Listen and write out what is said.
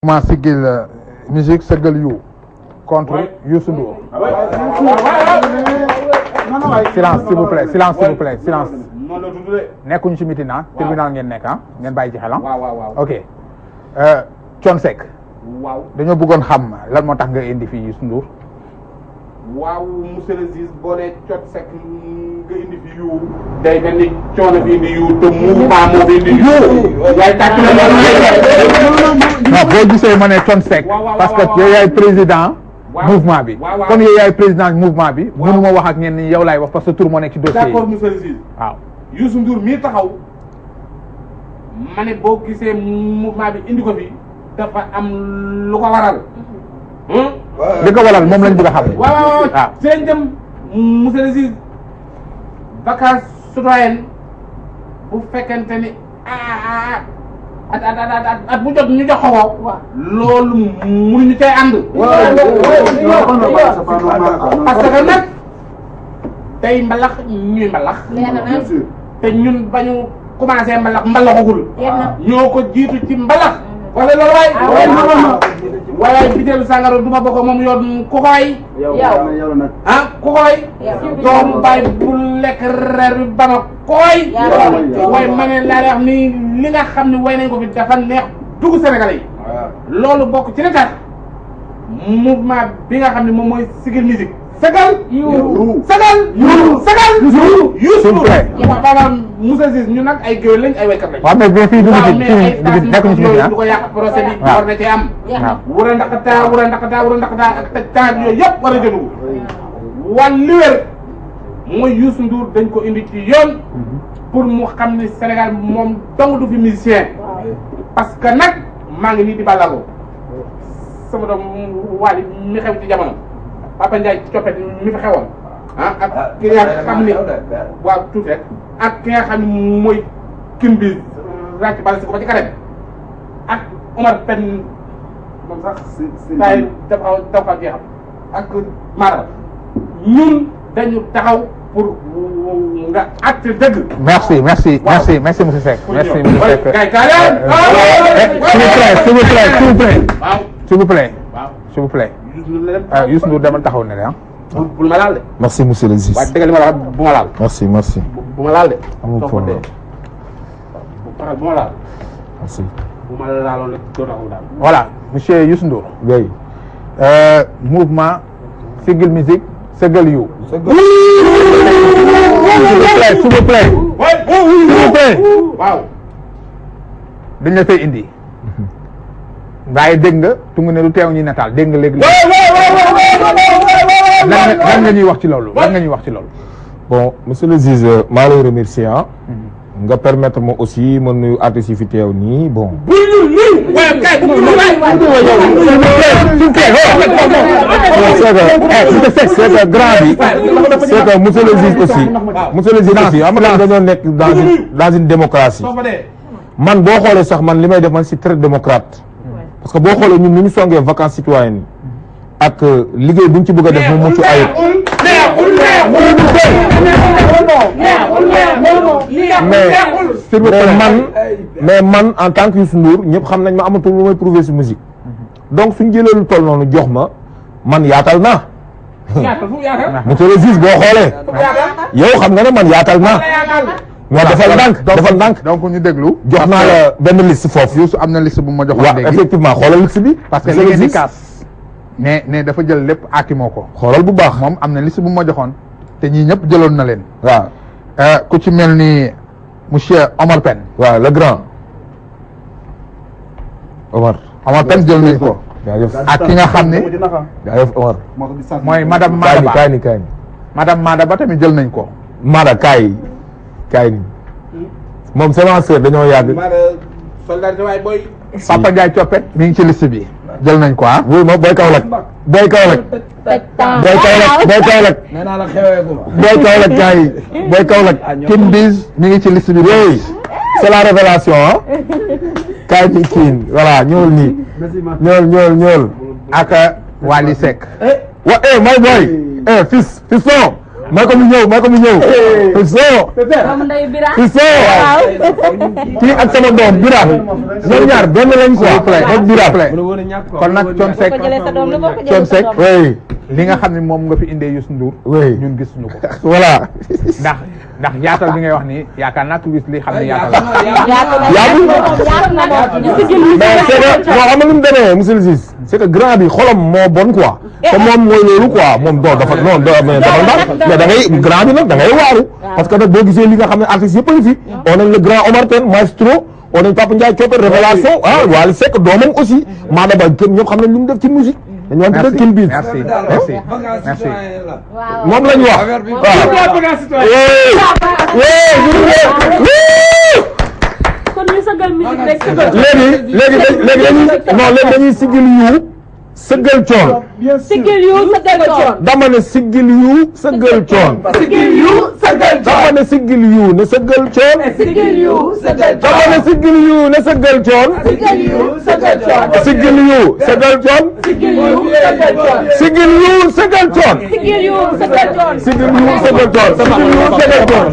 ma sigil musique sëggal yu contre Youssou Ndour. Silence s'il vous plaît, silence s'il vous plaît, silence. nekkuñu ci meeting ah. tribunal ngeen nekk ah ngeen bàyyi ci xel ah. ok Thione Seck. waaw dañoo bëggoon xam lan moo tax nga indi fii Youssou Ndour. waaw monsieur le juge boo nee Thione Seck nga indi fi yu day mel ni coono fi indi yu te mouvement moo fi indi yu yaay tàkk la non boo gisee ma ne Thione Seck parce que yow yaay président mouvement bi comme yow yaay président mouvement bi mënu ma wax ak ñenn ñi yow laay wax parce que tur moo nekk ci dossier yi. d'accord monsieur le juge waaw Youssou Ndour mii taxaw ma ne boo gisee mouvement bi indi ko fi dafa am lu ko waral. li ko waral moom lañ bëgg a xam. waaw ci lañ dem monsieur le juge vacances citoyennes bu fekkente ni at bu jot ñu jox ko loolu mënuñu cay ànd. parce que nag tey mbalax ñuy mbalax. te ñun bañu commencé mbalaxagul. ñoo ko jiitu ci mbalax. wala loolu waaye biteelu sàngara du ma bokk moom yoon ku koy ku koy doomu bàyyi bu lekk reer bi ba ma koy waaye ma ne laa wax ni li nga xam ne way nañ ko fi dafa neex dugg Sénégalais yi loolu bokk ci li tax mouvement bi nga xam ne moom mooy sigil musique sagal Youssou Ndour maanaam Moussa Cissé ñu nag ay géwél lañ ay waykat lañ. waaw mais bien fii dugg ci nekkuñu ci du ko yàq procès bi war na ci am. wura ndaqataa ak taj taat yooyu yëpp war a jëndu wàll li wér mooy Youssou Ndour dañ ko indi ci yoon pour mu xam ne Sénégal moom dong du fi musicien parce que nag maa ngi nii di bàllago sama doom Wally mi xew ci jamono Papa Ndiaye coppet mi fi xewoon ak ki nga xam ni waaw tuuti rek ak ki nga xam ni mooy kin bi ràcc bala si ko ba ci kanam ak Omar Pène moom sax tay daw ka jeexam ak Mara ñun dañu taxaw pour nga acte dëgg. merci monsieur Seck merci monsieur Seck. s'il vous plaît Youssou Ndour demal taxaw ne ah. bul ma laal de. merci monsieur le juge. waaye dëgg li ma la wax bu ma laal. merci bu ma laal de. amul problème bu ma laal. merci. bu ma laaloon rek doo taxaw daal. voilà monsieur Youssou Ndour. oui. mouvement Sigil Musique Sëggal Yu. s'il vous plaît. waaw. dañ la fay indi. waaye dégg nga tungu ne lu teew ñuy nataal dégg nga léegi. lan nga ñuy wax ci loolu lan nga ñuy wax ci loolu. bon monsieur le juge maa lay remercier nga permettre ma aussi ma nuyu artistes yi fi teew nii bon. c'est que grand bi c'est que monsieur le juge aussi. monsieur le juge aussi am na dañoo nekk dans une démocratie. man boo xoolee sax man li may def man c'est très démocrate. parce que boo xoolee ñun ni ñu songee vacances citoyennes yi ak liggéey bu ñu ci bëgg a def mu mucc ayib. mais man en tant que Youssou Ndour ñëpp xam nañ ma amatul lu may prouver ci musique donc suñ jëlee lu toll noonu jox ma man yaatal naa. monsieur le juge boo xoolee yow xam nga ne man yaatal naa. mais defal ndànk donc ñu déglu. jox naa la benn liste foofu. Youssou am na liste bu ma joxoon léegi. waaw effectivement xoolal liste bi. parce que li ngeen di kaas ne dafa jël lépp aakimoo ko. xoolal bu baax moom am na liste bu ma joxoon te ñii ñëpp jëloon na leen. waaw. ku ci mel ni monsieur Omar Pène. waaw le grand Omar Pène jël nañ ko. ak ki nga xam ne. jaajëf Omar. mooy madame Madaba kaay ni madame Madaba tamit jël nañ ko. Mada kaay ni moom sama sœur dañoo yàgg. Papa Ndiaye coppet mi ngi ci liste bi. jël nañ ko ah. wuy ma booy Kaolack. booy Kaolack nee naa la xewee ko. booy Kaolack kaay booy Kaolack. Kin Biz mi ngi ci liste bi. oui c'est la révélation ah. kaay ni kiin voilà ñëwul nii. ñëwul. ak Wally Seck. my boy. fiston. may ko mu ñëw kii ak sama doom Birame ñoom ñaar benn lañ quoi rek Birame kon nag Thione Seck oui li nga xam ne moom nga fi indee Youssou Ndour oui ñun gisuñu ko voilà ndax yaatal bi ngay wax ni yaakaar naa ku gis li xam ne yaatal yaatu mais c'est que moo xam lu mu demee monsieur le juge c'est que grand bi xolam moo bon quoi te moom mooy loolu quoi moom doo dafa non mais dafa ndànk mais da ngay grand bi nag da ngay waaru parce que nag boo gisee li nga xam ne artistes yëpp a ngi fi on a le grand Omar Pène maestro on a Papa Ndiaye Coppet révélation ah Wally Seck doomam aussi maanaam ba kër ñëpp xam nañ lu mu def ci musique dañu wante dëgg kin biir merci moom lañu wax léegi dañuy sigil yu sëggal coon sigil yu sëggal coon dama ne sigil yu sëggal coon dama ne sigil yu ne sëggal coon dama ne sigil yu ne sëggal coon sigil yu sëggal coon sigil yu sëggal coon sigil yu sëggal coon sigil yu sëggal coon sigil yu sëggal coon